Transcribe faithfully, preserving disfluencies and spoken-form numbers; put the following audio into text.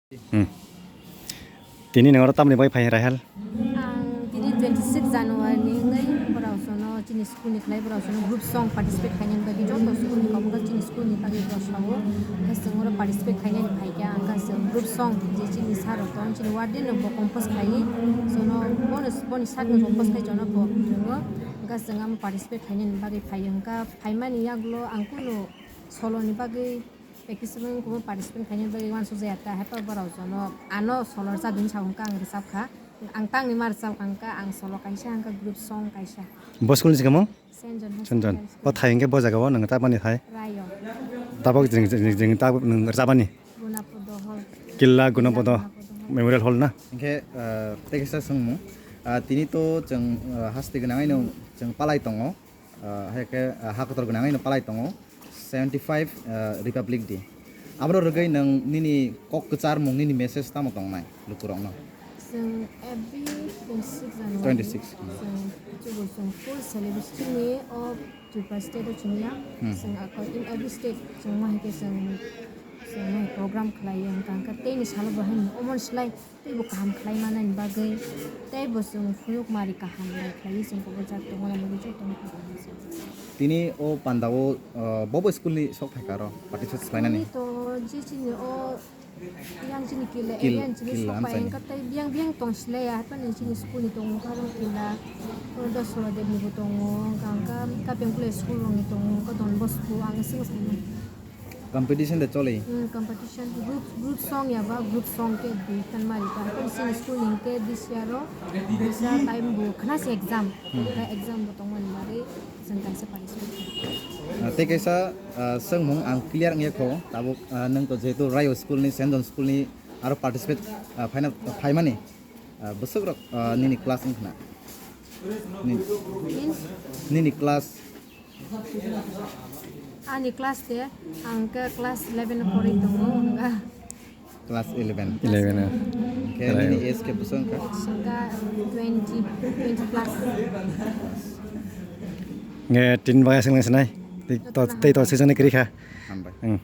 Hmm. Tini nang oro tamni bai phai Rahel? Ang tini twenty six January ni wngwi borok sono chini school ni khlai borok sono group song participate khainani bagwi joto school ni kok chini school ni bagwi borok sao. Hwnkhe chwng oro participate khainani phaikha, hwnkhe chwng group song je chini sir rok tong chini warden rok bo compose khaiwi sono bono, boni sakni compose khai jono bo tongo. Hwnkhe chwng amo participate khainani bagwi phaio, hwnkhe phaimani yagulo ang kunu solo ni bagwi practice room kubo participate khainani bagwi uansukjaya ta, haiphano borok jono ano solo rwchapdi hinwi sa hwnkha ang rwchapkha. Ang tangni ma rwchapkha hwnkha ang solo kaisa hwnkha group song kaisa. Bo school ni se kamo? Saint John Saint John. Hospital. O thai hwnkhe bo jaga o nwng tabani thai? Rayo. Tabok jeng, jeng, jeng, jeng tabok nwng rwchapani? Gunapodo Hall. Killa Gunapodo Gunapodo Hall. Memorial Hall na? Hwnkhe, ah, tei kaisa swngmung. Ah, tini to chwng, ah, haste gwnangwi no chwng palai tongo. Ah, hai khe, ah, ha kotor gwnangwi no palai tongo seventy five, ah, Republic Day. Abro rwgwi nwng nini kok kwcharmung, nini message tamo tongnai lukurokno? Chwng every twenty six January, twenty six. Chwng chugo chwng full celebration ni o Tripura state o chwngya. Hmm. Chwng ako in every state chwng ma hai khe chwng, chwng ma hai program khlaiya hwnkha hwnkhe tei ni salo bo hai ni omo ni slai. Teibo kaham khlai manani bagwi, teibo chwng phunukmari kaham nai khlaiwi chwng kubujak tongmani bagwi jotono kaham khlai. Tini o pandao, uh, bobo school ni sok phaikha aro participate khlainani? School ni to je chini o yang chini Killa Kil-, area ni chini Killa sok pai amchaini. Wngkha tei biyang biyang tong silaiya, haphano chini school ni tongo, Karong Killa, oro Dosora Dev ni bo tongo, hwnkha hwnkha Kapyang Kula school rok ni tongo, hwnkha Don Bosco, ang swng swng. Competition de choli? Hmm, competition. Group, group song ya ba, group song ke di tan mari ta. Kon sini school ning ke this year ro. Bisa time bu khna se exam. Hmm. Ka exam bu tong mani mari, seng kaisa participate. Ah, tei kaisa, ah, sengmung ang clear nge kho. Tabuk, ah, nang to jehetu Rayo school ni, Saint John school ni aro participate, ah, final, ah, phaimani. Ah, bwswk rok, ah, nini class wng khna? Nini, Means? Nini class? Ani class de, ang ke class eleven o porwi tongo, wngkha. Class eleven. Eleven, ah. Hwnkhe nini age khe bwswk wngkha? Age wngkha twenty, twenty plus. Nge tin bagwi swngna sinai. Tei to, tei to season ni kwrwi kha. Hambai. Hmm.